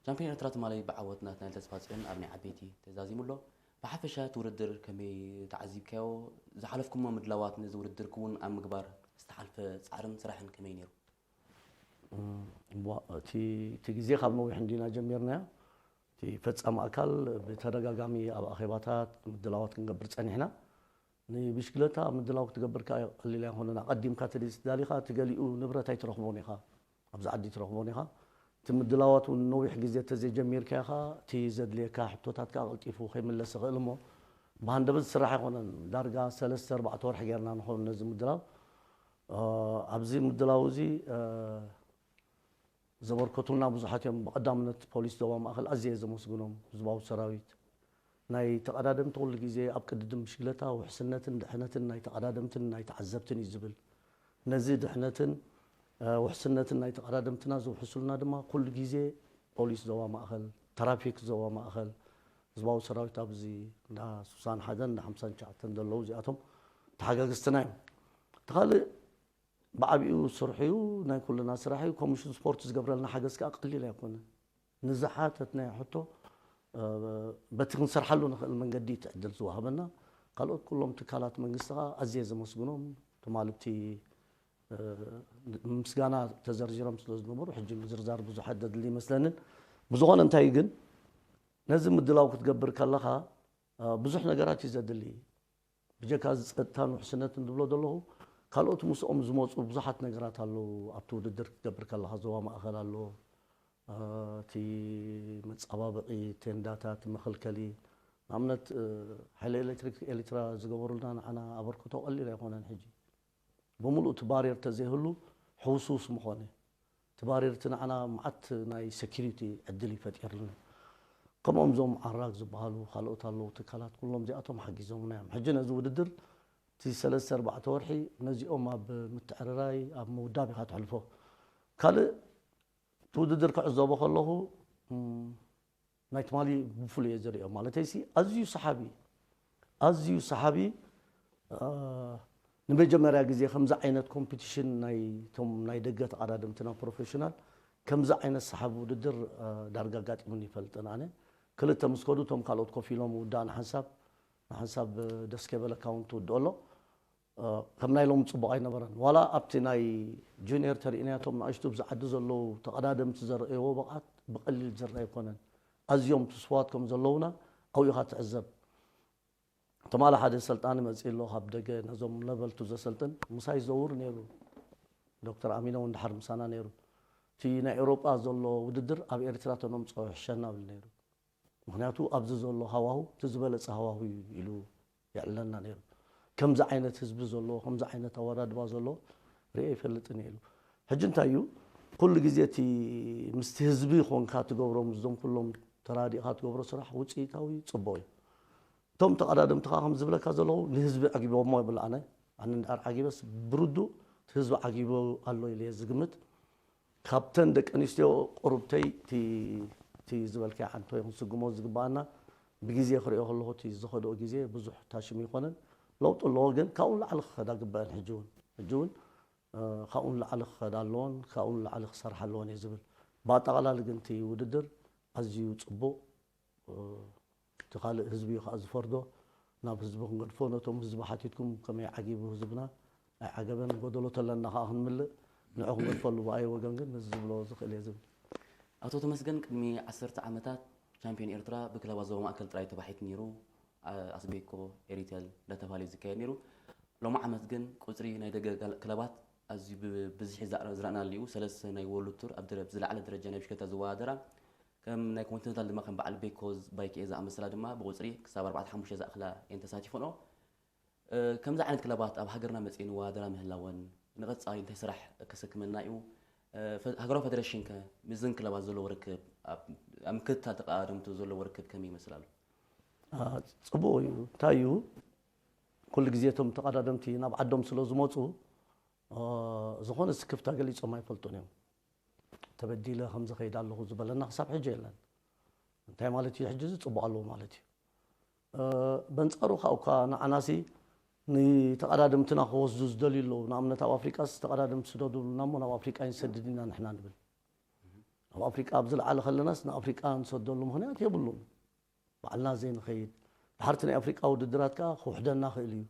ቻምፒዮን ኤርትራ ትማሊ ብዓወት ናትናኤል ተስፋጽዮን ኣብ ናይ ዓበይቲ ተዛዚሙ ኣሎ። ብሓፈሻ እቲ ውድድር ከመይ ተዓዚብካዮ? ዝሓለፍኩሞ ምድላዋት ነዚ ውድድር ክውን ኣብ ምግባር ዝተሓልፈ ጻዕርን ስራሕን ከመይ ነይሩ? እም፣ እዋ፣ እቲ፣ እቲ ግዜ ካብ ነዊሕ እንዲና ጀሚርናዮ። እቲ ፈጻሚ ኣካል ብተደጋጋሚ ኣብ ኣኼባታት ምድላዋት ክንገብር ጸኒሕና። ንብሽክለታ ምድላው ክትገብር ከኣ ቀሊል ኣይኮነን። ኣቐዲምካ ተደሊኻ እቲ ገሊኡ ንብረት ኣይትረኽቦን ኢኻ፣ ኣብዚ ዓዲ ትረኽቦን ኢኻ። እቲ ምድላዋት እውን ነዊሕ ግዜ ተዘይጀሚርካዮ ኸኣ እቲ ዘድልየካ ሕቶታት ከኣ ቀልጢፉ ከይምለስ ይኽእል እሞ ብሃንደበት ዝስራሕ ኣይኮነን። ዳርጋ ሰለስተ ኣርባዕተ ወርሒ ጌርና ንኸውን ነዚ ምድላው። ኣብዚ ምድላው እዚ ዘበርከቱልና ብዙሓት እዮም። ብቐዳምነት ፖሊስ ዞባ ማእኸል ኣዝየ ዘመስግኖም፣ ህዝባዊ ሰራዊት፣ ናይ ተቐዳደምቲ ኩሉ ግዜ ኣብ ቅድድም ብሽግለታ ውሕስነትን ድሕነትን ናይ ተቐዳደምትን ናይ ተዓዘብትን እዩ ዝብል። ነዚ ድሕነትን ውሕስነትን ናይ ተቐዳደምትና ዝውሕሱልና ድማ ኩሉ ግዜ ፖሊስ ዞባ ማእኸል፣ ትራፊክ ዞባ ማእኸል፣ ህዝባዊ ሰራዊት ኣብዚ እንዳ ስሳን ሓደን እንዳ ሓምሳን ትሽዓተን ዘለዉ እዚኣቶም ተሓጋግዝትና እዮም። እቲ ካልእ ብዓቢኡ ስርሑ እዩ፣ ናይ ኩልና ስራሕ እዩ። ኮሚሽን ስፖርት ዝገብረልና ሓገዝ ከኣ ቀሊል ኣይኮነን። ንዝሓተትናዮ ሕቶ በቲ ክንሰርሓሉ ንኽእል መንገዲ እቲ ዕድል ዝወሃበና። ካልኦት ኩሎም ትካላት መንግስቲ ከኣ ኣዝየ ዘመስግኖም። ትማልብቲ ምስጋና ተዘርዚሮም ስለ ዝነበሩ ሕጂ ምዝርዛር ብዙሕ ኣደድሊ ይመስለንን። ብዝኾነ እንታይ ግን ነዚ ምድላው ክትገብር ከለኻ ብዙሕ ነገራት እዩ ዘድሊ። ብጀካ እዚ ጸጥታን ውሕስነትን ዝብሎ ዘለኹ ካልኦት ምስኦም ዝመጹ ብዙሓት ነገራት ኣለዉ። ኣብቲ ውድድር ክትገብር ከለኻ ዞባ ማእኸል ኣሎ፣ እቲ መጻባበቒ ቴንዳታት፣ መኸልከሊ፣ ንኣብነት ሓይሊ ኤሌክትሪክ ኤሌክትራ ዝገበሩልና ንዓና ኣበርክቶ ቀሊል ኣይኮነን። ሕጂ ብምሉእ እቲ ባርየር ተዘይህሉ ሕውስውስ ምኾነ። እቲ ባርየር እቲ ንዓና መዓት ናይ ሴኪሪቲ ዕድል እዩ ፈጢርልና። ከምኦም ዞም ዓራግ ዝበሃሉ ካልኦት ኣለዉ ትካላት ኩሎም እዚኣቶም ሓጊዞምና እዮም። ሕጂ ነዚ ውድድር እቲ ሰለስተ ኣርባዕተ ወርሒ ነዚኦም ኣብ ምትዕርራይ ኣብ ምውዳብ ኢኻ ትሕልፎ። ካልእ እቲ ውድድር ክዕዘቦ ከለኹ ናይ ትማሊ ብፍሉይ እየ ዝሪኦ። ማለተይሲ ኣዝዩ ሰሓቢ፣ ኣዝዩ ሰሓቢ። ንመጀመርያ ግዜ ከምዚ ዓይነት ኮምፒቲሽን ናይቶም ናይ ደገ ተቐዳደምትና ፕሮፌሽናል ከምዚ ዓይነት ሰሓቢ ውድድር ዳርጋ ኣጋጢሙኒ ይፈልጥን። ኣነ ክልተ ምስ ከዱ እቶም ካልኦት ኮፍ ኢሎም ውዳእ ንሓንሳብ ንሓንሳብ ደስ ከይበለካ እውን ትውድኦ ኣሎ። ከም ናይ ሎሚ ጽቡቕ ኣይነበረን። ዋላ ኣብቲ ናይ ጁኒየር ተርእናያቶም ንኣሽቱ ብዚ ዓዲ ዘለዉ ተቐዳደምቲ ዘርእይዎ ብቕዓት ብቐሊል ዝረአ ኣይኮነን። ኣዝዮም ትስፉዋት ከም ዘለዉና ኣብኡ ኢኻ ትዕዘብ። ትማሊ ሓደ ሰልጣኒ መጺእ ኣሎ ካብ ደገ ነዞም ነበልቱ ዘሰልጥን ምሳይ ዘውር ነይሩ። ዶክተር ኣሚኖ እውን ድሓር ምሳና ነይሩ። እቲ ናይ ኤውሮጳ ዘሎ ውድድር ኣብ ኤርትራ ተነምጽኦ ይሕሸና ብል ነይሩ። ምኽንያቱ ኣብዚ ዘሎ ሃዋሁ እቲ ዝበለጸ ሃዋሁ እዩ ኢሉ የዕልለና ነይሩ። ከምዚ ዓይነት ህዝቢ ዘለዎ ከምዚ ዓይነት ኣወዳድባ ዘለዎ ርእየ ይፈልጥን እየ ኢሉ። ሕጂ እንታይ እዩ ኩሉ ግዜ እቲ ምስቲ ህዝቢ ኮንካ ትገብሮ ምስዞም ኩሎም ተራዲእኻ ትገብሮ ስራሕ ውፅኢታዊ እዩ፣ ፅቡቕ እዩ። እቶም ተቐዳደምትኻ ከም ዝብለካ ዘለኹ ንህዝቢ ዓጊቦሞ ይብል። ኣነ ኣነ እንዳር ዓጊበስ ብርዱእ እቲ ህዝቢ ዓጊቦ ኣሎ ኢለ እየ ዝግምት። ካብተን ደቂ ኣንስትዮ ቁሩብተይ እቲ ዝበልካዮ ዓንቶ ክንስጉሞ ዝግባኣና ብግዜ ክሪኦ ከለኹ እቲ ዝኸድኦ ግዜ ብዙሕ ታሽም ይኮነን ለውጢ ኣለዎ፣ ግን ካብኡ ንላዕሊ ክኸዳ ግባአን። ሕጂ እውን ሕጂ እውን ካብኡ ንላዕሊ ክኸዳ ኣለዎን ካብኡ ንላዕሊ ክሰርሓ ኣለዎን እየ ዝብል። ብኣጠቓላሊ ግን እቲ ውድድር ኣዝዩ ፅቡቕ እቲ ካልእ ህዝቢ እዩ ከዓ ዝፈርዶ። ናብ ህዝቢ ክንገድፎ ነቶም ህዝቢ ሓቲትኩም ከመይ ዓጊቡ ህዝብና ኣይዓገበን፣ ጎደሎ ተለና ከዓ ክንምልእ ንዑ ክንገድፈሉ ብኣይ ወገን ግን ነዚ ዝብሎ ዝኽእል እየ ዝብል። ኣቶ ተመስገን ቅድሚ ዓሰርተ ዓመታት ቻምፒዮን ኤርትራ ብክለባት ዞባ ማእከል ጥራይ ተባሒቱ ነይሩ። ኣስቤኮ፣ ኤሪቴል እንዳተባሃለ እዩ ዝካየድ ነይሩ። ሎሚ ዓመት ግን ቁፅሪ ናይ ደገ ክለባት ኣዝዩ ብብዝሒ ዝረኣናሉ እዩ። ሰለስተ ናይ ወርልድ ቱር ኣብ ዝለዓለ ደረጃ ናይ ብሽክለታ ዝወዳደራ ከም ናይ ኮንቲነንታል ድማ ከም በዓል ቤኮ ባይክኤ ዝኣመሰላ ድማ ብቁፅሪ ክሳብ ኣርባዕተ ሓሙሽተ ዝኣኽላ እየን ተሳቲፈንኦ። ከምዚ ዓይነት ክለባት ኣብ ሃገርና መፅኤን ይወዳደራ ምህላወን ንቐፃሊ እንታይ ስራሕ ከሰክመና እዩ? ሃገራዊ ፌደሬሽን ከ ምስዘን ክለባት ዘለዎ ርክብ ኣብ ምክትታል ተቐዳደምቱ ዘለዎ ርክብ ከመይ ይመስል ኣሎ? ፅቡቕ እዩ። እንታይ እዩ ኩሉ ግዜ እቶም ተቐዳደምቲ ናብ ዓዶም ስለ ዝመፁ ዝኾነ ስክፍታ ገሊፆም ኣይፈልጡን እዮም። ተበዲለ ከም ዝኸይድ ኣለኹ ዝበለና ክሳብ ሕጂ የለን። እንታይ ማለት እዩ? ሕጂ እዚ ፅቡቕ ኣለዎ ማለት እዩ። በንፃሩ ካብኡ እኳ ንዓናሲ ንተቐዳደምትና ክወስዱ ዝደልዩ ኣለዉ። ንኣብነት ኣብ ኣፍሪቃስ ተቐዳደምቲ ስደዱልና እሞ ናብ ኣፍሪቃ ይንሰድድ ኢና ንሕና ንብል። ኣብ ኣፍሪቃ ኣብ ዝለዓለ ከለናስ ንኣፍሪቃ ንሰደሉ ምኽንያት የብሉን። ባዕልና ዘይንኸይድ ድሓርቲ ናይ ኣፍሪቃ ውድድራት ከዓ ክውሕደና ክእል እዩ።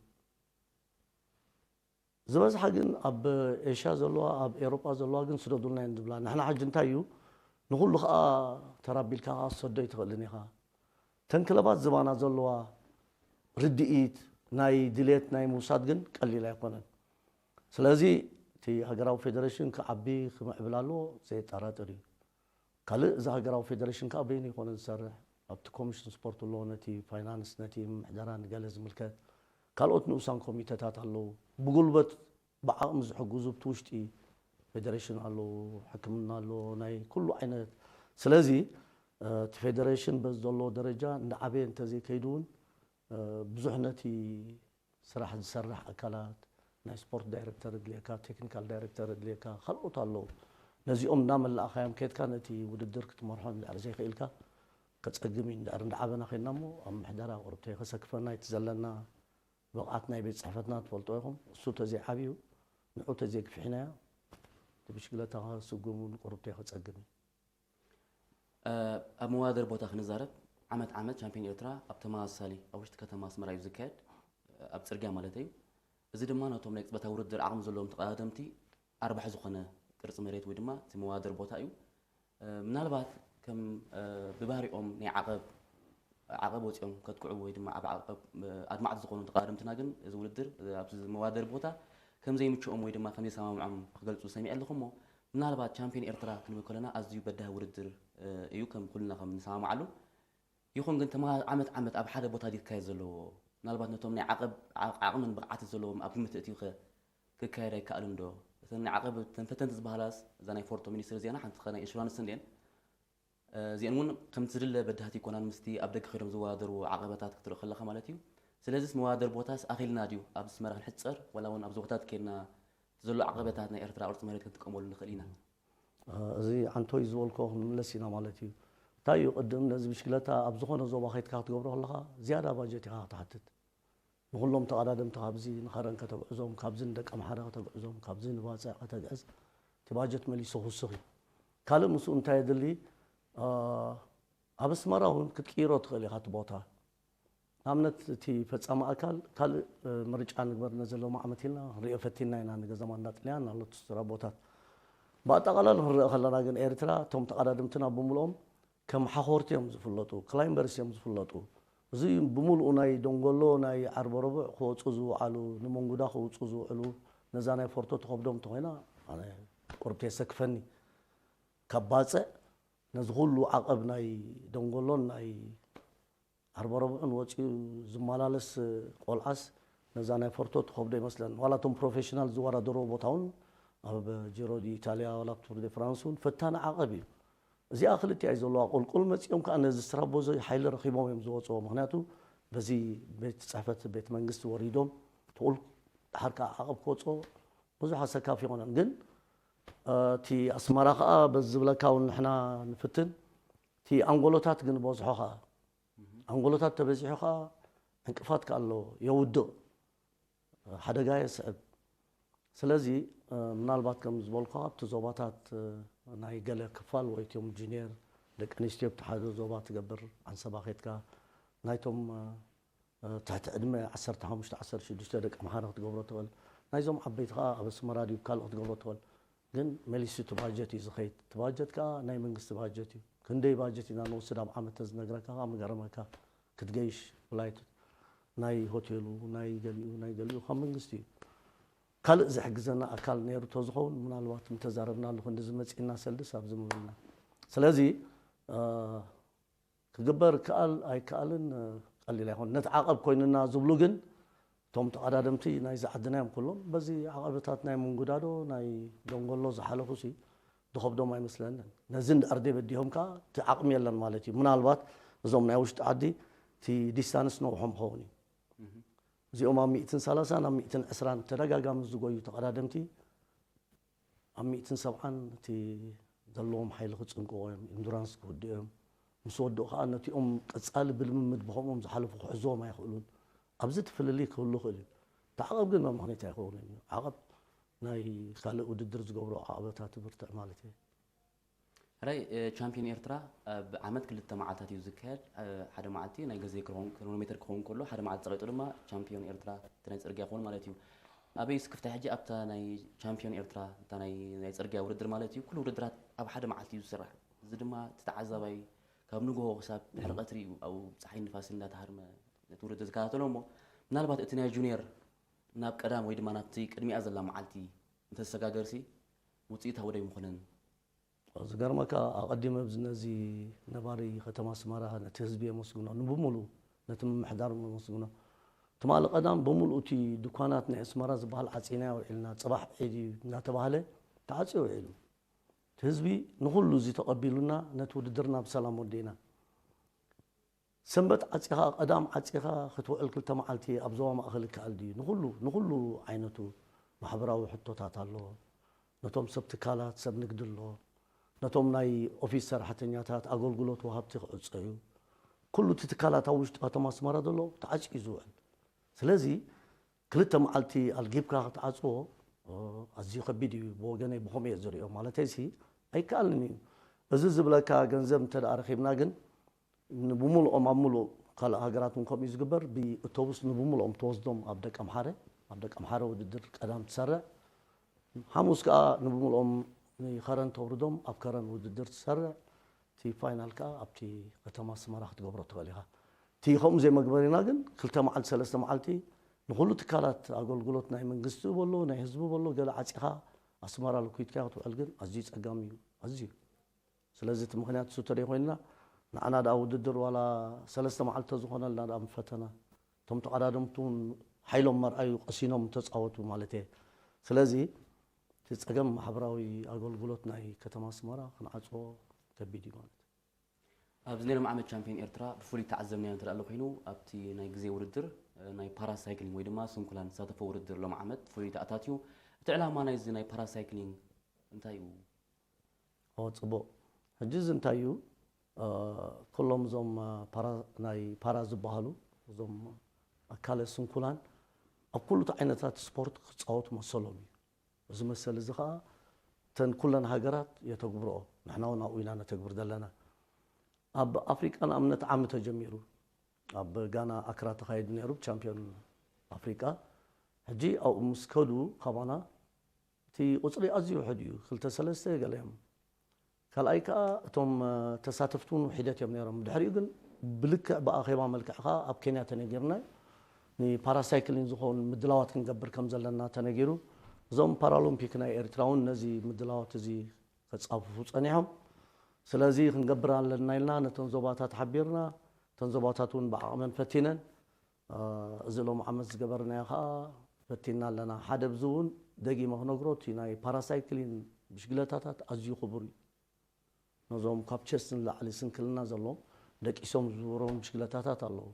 ዝበዝሓ ግን ኣብ ኤሽያ ዘለዋ ኣብ ኤሮጳ ዘለዋ ግን ስደዱልና እየን ዝብላ። ንሕና ሕጂ እንታይ እዩ ንኹሉ ከዓ ተራቢልካ ከዓ ክትሰዶ ኣይትኽእልን ኢኻ። ተን ክለባት ዝባና ዘለዋ ርድኢት ናይ ድሌት ናይ ምውሳድ ግን ቀሊል ኣይኮነን። ስለዚ እቲ ሃገራዊ ፌደሬሽን ክዓቢ ክምዕብል ኣለዎ፣ ዘየጠራጥር እዩ። ካልእ እዚ ሃገራዊ ፌደሬሽን ከዓ በይኑ ይኮነ ዝሰርሕ፣ ኣብቲ ኮሚሽን ስፖርት ኣሎ፣ ነቲ ፋይናንስ፣ ነቲ ምሕደራ ንገለ ዝምልከት ካልኦት ንኡሳን ኮሚተታት ኣለዉ። ብጉልበት ብዓቕሚ ዝሕግዙ ኣብቲ ውሽጢ ፌደሬሽን ኣለዉ፣ ሕክምና ኣለዎ፣ ናይ ኩሉ ዓይነት። ስለዚ እቲ ፌደሬሽን በዚ ዘለዎ ደረጃ እንዳዓበየ እንተዘይከይዱ እውን ብዙሕ ነቲ ስራሕ ዝሰርሕ ኣካላት፣ ናይ ስፖርት ዳይረክተር እድልየካ፣ ቴክኒካል ዳይረክተር እድልየካ፣ ካልኦት ኣለዉ። ነዚኦም እናመላእኻዮም ከድካ ነቲ ውድድር ክትመርሖ እንድሕር ዘይክእልካ ከጸግም እዩ። እንድሕር እንዳዓበና ኸድና እሞ ኣብ ምሕደራ ቁርብተይ ከሰክፈና እቲ ዘለና ብቕዓት ናይ ቤት ጽሕፈትና ትፈልጦ ኢኹም። እሱ ተዘይዓብዩ ንዑ ተዘይግፊሕናዮ እቲ ብሽግለታ ከስጉም እውን ቁርብተይ ከጸግም እዩ። ኣብ መወዳደሪ ቦታ ክንዛረብ ዓመት ዓመት ቻምፒዮን ኤርትራ ኣብ ተመሳሳሊ ኣብ ውሽጢ ከተማ ኣስመራ እዩ ዝካየድ። ኣብ ጽርግያ ማለት እዩ። እዚ ድማ ነቶም ናይ ቅጽበታዊ ውድድር ዓቕሚ ዘለዎም ተቐዳደምቲ ኣርባሒ ዝኾነ ቅርጺ መሬት ወይ ድማ እቲ መወዳደሪ ቦታ እዩ። ምናልባት ከም ብባህሪኦም ናይ ዓቐብ ዓቐብ ወፂኦም ከጥቅዑ ወይ ድማ ኣብ ዓቐብ ኣድማዕቲ ዝኾኑ ተቐዳደምትና ግን እዚ ውድድር ኣብዚ መወዳደሪ ቦታ ከም ዘይምችኦም ወይ ድማ ከም ዘይሰማምዖም ክገልፁ ሰሚዐ ኣለኹ እሞ ምናልባት ቻምፒዮን ኤርትራ ክንብል ከለና ኣዝዩ በዳሂ ውድድር እዩ ከም ኩልና ከም ንሰማምዓሉ ይኹን ግን ተማ ዓመት ዓመት ኣብ ሓደ ቦታ ድዩ ክካየድ ዘለዎ ምናልባት ነቶም ናይ ዓቐብ ዓቕምን ብቕዓትን ዘለዎም ኣብ ግምት እትዩ ክካየድ ኣይከኣልን ዶ እተን ናይ ዓቐብ ተንፈተንቲ ዝበሃላስ እዛ ናይ ፎርቶ ሚኒስትሪ ዜና ሓንቲ ናይ ኢንሹራንስ እንድየን እዚአን እውን ከምቲ ዝድለ በዳህቲ ይኮናን ምስቲ ኣብ ደገ ከይዶም ዝወዳደሩ ዓቐበታት ክትርኢ ከለኻ ማለት እዩ። ስለዚስ መወዳደሪ ቦታስ ኣኺልና ድዩ ኣብ ኣስመራ ክንሕፀር ዋላ እውን ኣብ ዞባታት ከይድና እቲ ዘሎ ዓቐበታት ናይ ኤርትራ ቅርፂ መሬት ክንጥቀመሉ ንኽእል ኢና። እዚ ዓንቶይ ዝበልኮ ክንምለስ ኢና ማለት እዩ። እንታይ እዩ ቅድም ነዚ ብሽክለታ ኣብ ዝኾነ ዞባ ከይድካ ክትገብሮ ከለኻ ዝያዳ ባጀት ኢኻ ክትሓትት። ንኹሎም ተቐዳደምቲ ካብዚ ንኸረን ከተግዕዞም፣ ካብዚ ንደቀምሓረ ከተግዕዞም፣ ካብዚ ንባጽዕ ከተግዕዝ እቲ ባጀት መሊሱ ክውስኽ እዩ። ካልእ ምስኡ እንታይ የድሊ? ኣብ ኣስመራ እውን ክትቅይሮ ትኽእል ኢኻ እቲ ቦታ። ንኣብነት እቲ ፈጻሚ ኣካል ካልእ ምርጫ ንግበር ነዚ ሎሚ ዓመት ኢልና ክንሪኦ ፈቲንና ኢና ንገዛ ማንዳ ጥልያን ኣሎ ትስራ ቦታት ብኣጠቓላሊ ክንርኢ ከለና ግን ኤርትራ እቶም ተቐዳደምትና ብምልኦም ከም ሓኾርቲ እዮም ዝፍለጡ፣ ክላይምበርስ እዮም ዝፍለጡ። እዚ ብምልኡ ናይ ደንጎሎ ናይ ዓርበ ረቡዕ ክወፁ ዝውዓሉ፣ ንመንጉዳ ክውፁ ዝውዕሉ፣ ነዛ ናይ ፎርቶ ትኸብዶም እንተኾይና ኣነ ቁርብቲ የሰክፈኒ። ካብ ባፅዕ ነዚ ኩሉ ዓቐብ ናይ ደንጎሎን ናይ ዓርበ ረቡዕን ወፂኡ ዝመላለስ ቆልዓስ ነዛ ናይ ፎርቶ ትኸብዶ ይመስለን። ዋላ እቶም ፕሮፌሽናል ዝወዳደርዎ ቦታ እውን ኣብ ጂሮ ዲ ኢታሊያ ዋላ ቱር ደ ፍራንስ እውን ፈታኒ ዓቐብ እዩ። እዚኣ ክልቲኣ እዩ ዘለዋ። ቁልቁል መፂኦም ከዓ ነዚ ስትራቦዞ ሓይሊ ረኺቦም እዮም ዝወፅዎ። ምክንያቱ በዚ ቤት ፅሕፈት ቤት መንግስቲ ወሪዶም ትቁል ድሓር ከዓ ዓቐብ ክወፅኦ ብዙሕ ኣሰካፊ ይኮነን። ግን እቲ ኣስመራ ከዓ በዚ ዝብለካ እውን ንሕና ንፍትን እቲ ኣንጎሎታት ግን በዝሖ ከዓ ኣንጎሎታት ተበዚሑ ከዓ ዕንቅፋት ከዓ ኣለዎ የውድቕ ሓደጋ የስዕብ። ስለዚ ምናልባት ከም ዝበልኩ ኣብቲ ዞባታት ናይ ገለ ክፋል ወይ እቲኦም ጁኒየር ደቂ ኣንስትዮ ኣብቲ ሓደ ዞባ ትገብር ዓንሰባ ኬድካ ናይቶም ትሕቲ ዕድመ ዓሰርተ ሓሙሽተ ዓሰርተ ሽዱሽተ ደቂ ኣምሓራ ክትገብሮ ትኽእል ናይዞም ዓበይቲ ከዓ ኣብ ኣስመራ ድዩ ካልእ ክትገብሮ ትኽእል ግን መሊሱ እቲ ባጀት እዩ ዝኸይድ እቲ ባጀት ከዓ ናይ መንግስቲ ባጀት እዩ ክንደይ ባጀት ኢና ንወስድ ኣብ ዓመት ተዝነግረካ ከዓ ምገረመካ ክትገይሽ ፍላይት ናይ ሆቴሉ ናይ ገሊኡ ናይ ገሊኡ ካብ መንግስቲ እዩ ካልእ ዝሕግዘና ኣካል ነይሩ ተዝኸውን ምናልባት ምተዛረብናሉ ክንዲ ዝመፅእና ሰልድስ ኣብዚ ምብልና ስለዚ ክግበር ከኣል ኣይከኣልን ቀሊል ኣይኮን ነቲ ዓቐብ ኮይንና ዝብሉ ግን እቶም ተቐዳደምቲ ናይዚ ዓድና እዮም ኩሎም በዚ ዓቐብታት ናይ ምንጉዳዶ ናይ ደንጎሎ ዝሓለፉ ሲ ዝኸብዶም ኣይመስለንን ነዚ እንድኣር ደይ በዲሆም ከዓ እቲ ዓቕሚ የለን ማለት እዩ ምናልባት እዞም ናይ ውሽጢ ዓዲ እቲ ዲስታንስ ነውሖም ክኸውን እዩ እዚኦም ኣብ ሚእትን ሰላሳን ኣብ ሚእትን ዕስራን ተደጋጋሚ ዝጎዩ ተቐዳደምቲ ኣብ ሚእትን ሰብዓን እቲ ዘለዎም ሓይሊ ክጽንቅቑ እዮም፣ ኢንዱራንስ ክውድኡ እዮም። ምስ ወድኡ ከኣ ነቲኦም ቀጻሊ ብልምምድ ብኸምኦም ዝሓለፉ ክሕዝዎም ኣይኽእሉን። ኣብዚ እቲ ፍልልይ ክህሉ ይኽእል እዩ። እቲ ዓቐብ ግን መምኽኒት ኣይኸውንን እዩ። ዓቐብ ናይ ካልእ ውድድር ዝገብሮ ዓቐበታት ብርትዕ ማለት እየ። ሕራይ ቻምፒዮን ኤርትራ ኣብ ዓመት ክልተ መዓልታት እዩ ዝካየድ። ሓደ መዓልቲ ናይ ገዜ ክሮኖሜተር ክኸውን ከሎ ሓደ መዓልቲ ፀቂጡ ድማ ቻምፒዮን ኤርትራ እቲ ናይ ፅርግያ ክኸውን ማለት እዩ። ኣበይ ስክፍታ ሕጂ ኣብታ ናይ ቻምፒዮን ኤርትራ እታ ናይ ናይ ፅርግያ ውድድር ማለት እዩ ኩሉ ውድድራት ኣብ ሓደ መዓልቲ እዩ ዝስራሕ። እዚ ድማ እቲ ተዓዛባይ ካብ ንግሆ ክሳብ ድሕሪ ቀትሪ እዩ ኣብኡ ፀሓይ ንፋስ እንዳተሃርመ ነቲ ውድድር ዝከታተሎ እሞ ምናልባት እቲ ናይ ጁኒየር ናብ ቀዳም ወይ ድማ ናብቲ ቅድሚኣ ዘላ መዓልቲ እንተዝሰጋገርሲ ውፅኢታዊ ዶ ኣይምኾነን? ዝገርመካ ኣቐዲመ ኣብዚ ነዚ ነባሪ ከተማ ኣስመራ ነቲ ህዝቢ የመስግኖ፣ ንብሙሉ ነቲ ምምሕዳር የመስግኖ። ትማሊ ቀዳም ብምሉእ እቲ ድኳናት ናይ ኣስመራ ዝበሃል ዓፂና ውዒልና፣ ፅባሕ ዒድ እዩ እናተባህለ ተዓፅዮ ውዒሉ። እቲ ህዝቢ ንኹሉ እዚ ተቐቢሉና ነቲ ውድድርና ብሰላም ወዲእና። ሰንበት ዓፂኻ ቀዳም ዓፂኻ ክትውዕል ክልተ መዓልቲ ኣብ ዞባ ማእኸል ይከኣል ድዩ? ንኹሉ ንኹሉ ዓይነቱ ማሕበራዊ ሕቶታት ኣሎ። ነቶም ሰብ ትካላት ሰብ ንግዲ ኣሎ። ነቶም ናይ ኦፊስ ሰራሕተኛታት ኣገልግሎት ወሃብቲ ክዕፀዩ፣ ኩሉ እቲ ትካላት ኣብ ውሽጢ ከተማ ኣስመራ ዘሎ ተዓፅዩ ዝውዕል። ስለዚ ክልተ መዓልቲ ኣልጊብካ ክትዓፅዎ ኣዝዩ ከቢድ እዩ። ብወገነይ ብኸምኡ እየ ዝሪኦ። ማለተይሲ ኣይከኣልን እዩ። እዚ ዝብለካ ገንዘብ እንተ ደኣ ረኺብና ግን ንብሙልኦም ኣብ ሙሉእ ካልእ ሃገራት እውን ከምኡ እዩ ዝግበር። ብእቶቡስ ንብሙልኦም ትወስዶም ኣብ ደቀምሓረ፣ ኣብ ደቀምሓረ ውድድር ቀዳም ትሰርዕ። ሓሙስ ከኣ ንብሙልኦም ንኸረን ተውርዶም ኣብ ከረን ውድድር ትሰርዕ። እቲ ፋይናል ከኣ ኣብቲ ከተማ ኣስመራ ክትገብሮ ትኽእል ኢኻ። እቲ ከምኡ ዘይመግበሪና ግን ክልተ መዓልቲ ሰለስተ መዓልቲ ንኹሉ ትካላት ኣገልግሎት ናይ መንግስቲ በሎ ናይ ህዝቢ በሎ ገለ ዓፂኻ ኣስመራ ልኩይትካ ክትውዕል ግን ኣዝዩ ጸጋሚ እዩ ኣዝዩ። ስለዚ እቲ ምኽንያት እሱ ተደይ ኮይንና ንዓና ደኣ ውድድር ዋላ ሰለስተ መዓልቲ ዝኾነልና ደኣ ምፈተና። እቶም ተቐዳደምቲ እውን ሓይሎም መርኣዩ ቀሲኖም ተፃወቱ ማለት እየ። ስለዚ እቲ ፀገም ማሕበራዊ ኣገልግሎት ናይ ከተማ ኣስመራ ክንዓፅዎ ከቢድ እዩ ማለት እዩ። ኣብዚ ናይ ሎም ዓመት ቻምፒዮን ኤርትራ ብፍሉይ ተዓዘብናዮ እንተ ኣሎ ኮይኑ ኣብቲ ናይ ግዜ ውድድር ናይ ፓራሳይክሊንግ ወይ ድማ ስንኩላን ዝሳተፎ ውድድር ሎም ዓመት ብፍሉይ ተኣታትዩ። እቲ ዕላማ ናይዚ ናይ ፓራሳይክሊንግ እንታይ እዩ? ኦ ፅቡቅ። ሕጂ እዚ እንታይ እዩ? ኩሎም እዞም ናይ ፓራ ዝበሃሉ እዞም ኣካለ ስንኩላን ኣብ ኩሉ ዓይነታት ስፖርት ክፃወቱ መሰሎም እዩ። እዚ መሰል እዚ ከዓ እተን ኩለን ሃገራት የተግብርኦ፣ ንሕና እውን ኣብኡ ኢና ነተግብር ዘለና። ኣብ ኣፍሪቃ ንኣብነት ዓሚ ተጀሚሩ ኣብ ጋና ኣክራ ተኻይዱ ነይሩ ቻምፒዮን ኣፍሪቃ። ሕጂ ኣብኡ ምስ ከዱ ካባና እቲ ቁፅሪ ኣዝዩ ውሕድ እዩ፣ ክልተ ሰለስተ ገለ እዮም። ካልኣይ ከዓ እቶም ተሳተፍቲ እውን ውሒደት እዮም ነይሮም። ድሕሪኡ ግን ብልክዕ ብኣኼባ መልክዕ ከዓ ኣብ ኬንያ ተነጊርና ንፓራሳይክሊን ዝኸውን ምድላዋት ክንገብር ከም ዘለና ተነጊሩ። እዞም ፓራሎምፒክ ናይ ኤርትራ እውን ነዚ ምድላዋት እዚ ከፃፍፉ ፀኒሖም። ስለዚ ክንገብር ኣለና ኢልና ነተን ዞባታት ሓቢርና፣ እተን ዞባታት እውን ብዓቕመን ፈቲነን። እዚ ሎም ዓመት ዝገበርናዮ ከዓ ፈቲና ኣለና። ሓደ ብዚ እውን ደጊመ ክነግሮ እቲ ናይ ፓራሳይክሊን ብሽግለታታት ኣዝዩ ክቡር እዩ። ነዞም ካብ ቸስት ንላዕሊ ስንክልና ዘለዎም ደቂሶም ዝዝውሮም ብሽግለታታት ኣለዉ።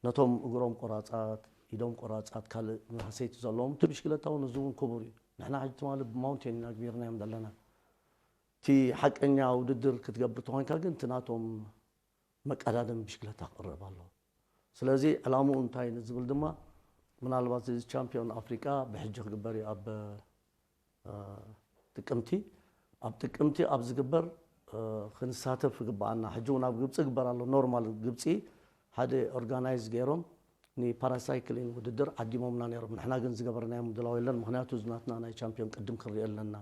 ነቶም እግሮም ቆራፃት፣ ኢዶም ቆራፃት፣ ካልእ መህሰይቲ ዘለዎም እቲ ብሽግለታ እውን እዚ እውን ክቡር እዩ። ንሕና ሕጂ ትማሊ ብማውንቴን ኢና ግቢርናዮም ዘለና። እቲ ሓቀኛ ውድድር ክትገብር ተኾይንካ ግን እቲ ናቶም መቀዳደም ብሽግለታ ክቕረብ ኣለዎ። ስለዚ ዕላምኡ እንታይ ንዝብል ድማ ምናልባት እዚ ቻምፒዮን ኣፍሪቃ ብሕጂ ክግበር እዩ ኣብ ጥቅምቲ ኣብ ጥቅምቲ ኣብ ዝግበር ክንሳተፍ ይግበኣና። ሕጂ እውን ኣብ ግብፂ ይግበር ኣሎ። ኖርማል ግብፂ ሓደ ኦርጋናይዝ ገይሮም ንፓራሳይክሊን ውድድር ዓዲሞምና ነይሮም። ንሕና ግን ዝገበርናዮ ምድላው የለን። ምክንያቱ እዚ ናትና ናይ ቻምፒዮን ቅድም ክንሪኦ ኣለና።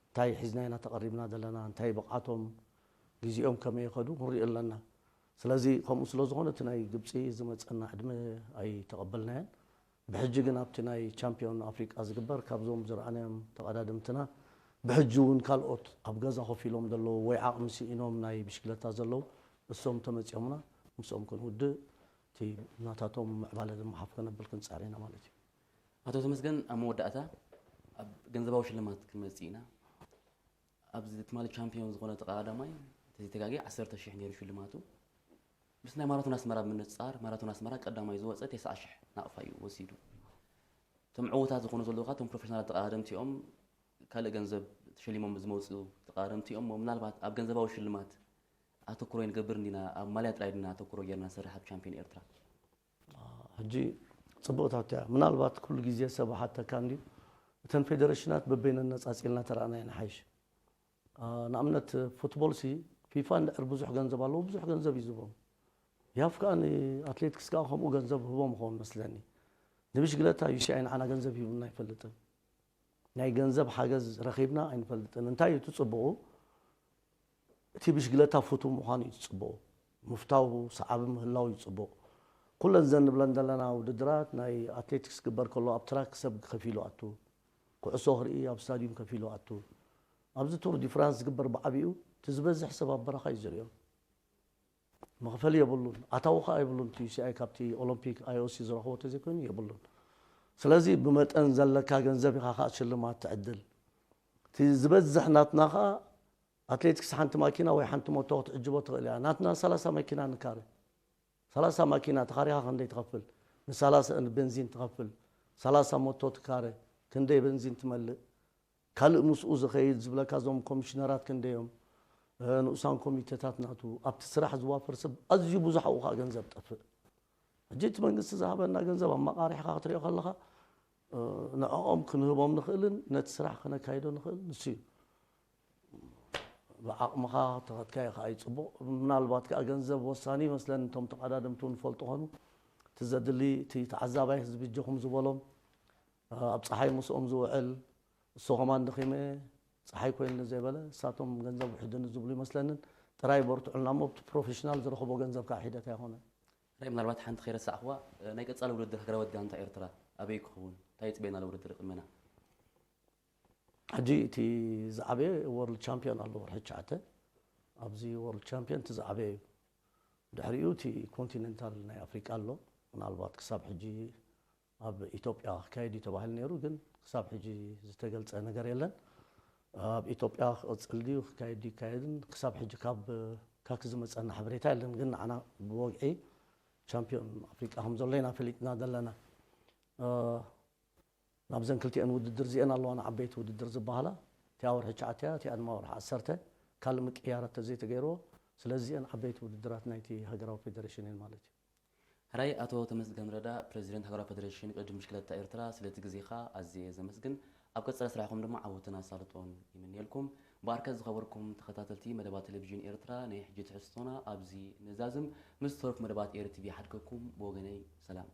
እንታይ ሒዝና ኢና ተቐሪብና ዘለና፣ እንታይ ብቕዓቶም፣ ግዜኦም ከመይ ይኸዱ ክንሪኦ ኣለና። ስለዚ ከምኡ ስለ ዝኾነ እቲ ናይ ግብፂ ዝመፀና ዕድመ ኣይተቐበልናዮን። ብሕጂ ግን ኣብቲ ናይ ቻምፒዮን ኣፍሪቃ ዝግበር ካብዞም ዝረኣናዮም ተቐዳደምትና ብሕጂ እውን ካልኦት ኣብ ገዛ ኮፍ ኢሎም ዘለዉ ወይ ዓቕሚ ስኢኖም ናይ ብሽክለታ ዘለዉ እሶም ተመፂኦምና ምስኦም ክንውድእ እቲ ናታቶም ምዕባለ ድማ ሓፍ ከነብል ክንፅዕር ኢና ማለት እዩ። ኣቶ ተመስገን ኣብ መወዳእታ ኣብ ገንዘባዊ ሽልማት ክንመፅእ ኢና። ኣብዚ ትማሊ ቻምፒዮን ዝኾነ ተቐዳዳማይ ተዘይተጋጊ ዓሰርተ ሽሕ ነይሩ ሽልማቱ። ምስ ናይ ማራቶን ኣስመራ ብምንፅፃር ማራቶን ኣስመራ ቀዳማይ ዝወፀ ተስዓ ሽሕ ናቕፋ እዩ ወሲዱ። እቶም ዕዉታት ዝኾኑ ዘለዉ ከዓ እቶም ፕሮፌሽናል ተቐዳደምቲ እዮም። ካልእ ገንዘብ ተሸሊሞም ዝመፅኡ ተቐዳደምቲ እዮም። ምናልባት ኣብ ገንዘባዊ ሽልማት ኣተኩሮ ይንገብር እንዲና ኣብ ማልያ ጥራይ ድና ኣተኩሮ ጌርና ንሰርሕ ኣብ ቻምፒዮን ኤርትራ? ሕጂ ፅብቕታ እያ። ምናልባት ኩሉ ግዜ ሰብ ሓተካ እንድዩ እተን ፌደሬሽናት በበይነን ነፃፂልና ተረኣናየን ሓይሽ። ንኣብነት ፉትቦል ሲ ፊፋ እንድሕር ብዙሕ ገንዘብ ኣለዎ ብዙሕ ገንዘብ እዩ ዝህቦም። ያፍ ከዓ ንኣትሌቲክስ ከዓ ከምኡ ገንዘብ ህቦም ይኸውን መስለኒ። ንብሽግለታ ዩሲኣይ ንዓና ገንዘብ ሂቡና ኣይፈልጥን። ናይ ገንዘብ ሓገዝ ረኺብና ኣይንፈልጥን። እንታይ እዩ እቲ ፅቡቑ? እቲ ብሽግለታ ፍቱው ምዃኑ እዩ ዝፅበቑ። ምፍታው ሰዓቢ ምህላው እዩ ዝፅበቑ። ኩለን ዘን ንብለን ዘለና ውድድራት ናይ ኣትሌቲክስ ክግበር ከሎ ኣብ ትራክ ሰብ ከፊሉ ኣቱ፣ ኩዕሶ ክርኢ ኣብ ስታዲዩም ከፊሉ ኣቱ። ኣብዚ ቱር ዲ ፍራንስ ዝግበር ብዓቢኡ እቲ ዝበዝሕ ሰብ ኣብ በረኻ እዩ ዝሪኦ። መኽፈሊ የብሉን፣ ኣታዊ ኸዓ የብሉን። እቲ ዩ ሲ ኣይ ካብቲ ኦሎምፒክ ኣይ ኦ ሲ ዝረኽቦ ተዘይኮይኑ የብሉን። ስለዚ ብመጠን ዘለካ ገንዘብ ኢኻ ከዓ ሽልማት ትዕድል። እቲ ዝበዝሕ ናትና ከዓ ኣትሌቲክስ ሓንቲ ማኪና ወይ ሓንቲ ሞቶ ክትዕጅቦ ትኽእል እያ። ናትና ሰላሳ መኪና ንካረ። ሰላሳ ማኪና ተኻሪኻ ክንደይ ትኸፍል? ንሰላሳ ንቤንዚን ትኸፍል። ሰላሳ ሞቶ ትካረ ክንደይ ቤንዚን ትመልእ? ካልእ ምስኡ ዝኸይድ ዝብለካ እዞም ኮሚሽነራት ክንደዮም፣ እ፣ ንኡሳን ኮሚቴታት ናቱ ኣብቲ ስራሕ ዝዋፈር ሰብ ኣዝዩ ብዙሕ ኣብኡ ከዓ ገንዘብ ጠፍእ። ሕጂ እቲ መንግስቲ ዝሃበና ገንዘብ ኣመቃሪሕካ ክትሪኦ ከለኻ፣ እ፣ ንዕኦም ክንህቦም ንኽእልን ነቲ ስራሕ ክነካይዶ ንኽእል ንሱ እዩ። ብዓቕምኻ ተኸትካዮ ከዓ እዩ ጽቡቕ። ምናልባት ከዓ ገንዘብ ወሳኒ ይመስለኒ፣ እቶም ተቐዳደምቲ እውን ይፈልጡ ኾኑ። እቲ ዘድሊ እቲ ተዓዛባይ ህዝቢ እጆኹም ዝበሎም፣ ኣብ ፀሓይ ምስኦም ዝውዕል፣ እሱ ከማን ደኺመ፣ ፀሓይ ኮይኑኒ ዘይበለ፣ እሳቶም ገንዘብ ውሕድኒ ዝብሉ ይመስለንን። ጥራይ በርትዑልና እሞ፣ ኣብቲ ፕሮፌሽናል ዝረኽቦ ገንዘብ ከዓ ሒደት ኣይኮነን። ራይ፣ ምናልባት ሓንቲ ከይረሳዕኽዋ፣ ናይ ቀጻሊ ውድድር ሃገራዊት ጋንታ ኤርትራ ኣበይ ክኸውን? እንታይ ይጽበየና ኣሎ ውድድር ቅድመና? ሕጂ እቲ ዝዓበየ ወርልድ ቻምፒዮን ኣሎ፣ ወርሒ ትሽዓተ። ኣብዚ ወርልድ ቻምፒዮን እቲ ዝዓበየ እዩ። ድሕሪኡ እቲ ኮንቲኔንታል ናይ ኣፍሪቃ ኣሎ። ምናልባት ክሳብ ሕጂ ኣብ ኢትዮጵያ ክካየድ እዩ ተባሂሉ ነይሩ፣ ግን ክሳብ ሕጂ ዝተገልጸ ነገር የለን። ኣብ ኢትዮጵያ ክቕጽል ድዩ ክካየድ ድዩ ይካየድን ክሳብ ሕጂ ካብ ካክ ዝመጸና ሓበሬታ የለን። ግን ንዓና ብወግዒ ቻምፒዮን ኣፍሪቃ ከም ዘሎ ኢና ፈሊጥና ዘለና። እ፣ ናብዘን ክልቲኤን ውድድር እዚኤን ኣለዋና ዓበይቲ ውድድር ዝበሃላ። እቲኣ ወርሒ ትሽዓተ እያ፣ እቲኣ ድማ ወርሒ ዓሰርተ። ካልእ ምቅያራት ተዘይተገይርዎ። ስለዚ እዚኤን ዓበይቲ ውድድራት ናይቲ ሃገራዊ ፌደሬሽን እየን ማለት እዩ። ሕራይ ኣቶ ተመስገን ረዳ፣ ፕሬዚደንት ሃገራዊ ፌደሬሽን ቅድድም ብሽክለታ ኤርትራ፣ ስለቲ ግዜኻ ኣዝየ ዘመስግን። ኣብ ቀጻሊ ስራሕኩም ድማ ዓወትን ኣሳልጦን ይምንየልኩም። ብኣርከ ዝኸበርኩም ተኸታተልቲ መደባት ቴሌቪዥን ኤርትራ፣ ናይ ሕጂ ትሕዝቶና ኣብዚ ንዛዝም። ምስ ተረፉ መደባት ኤሪ ቲቪ ሓድገኩም። ብወገነይ ሰላም።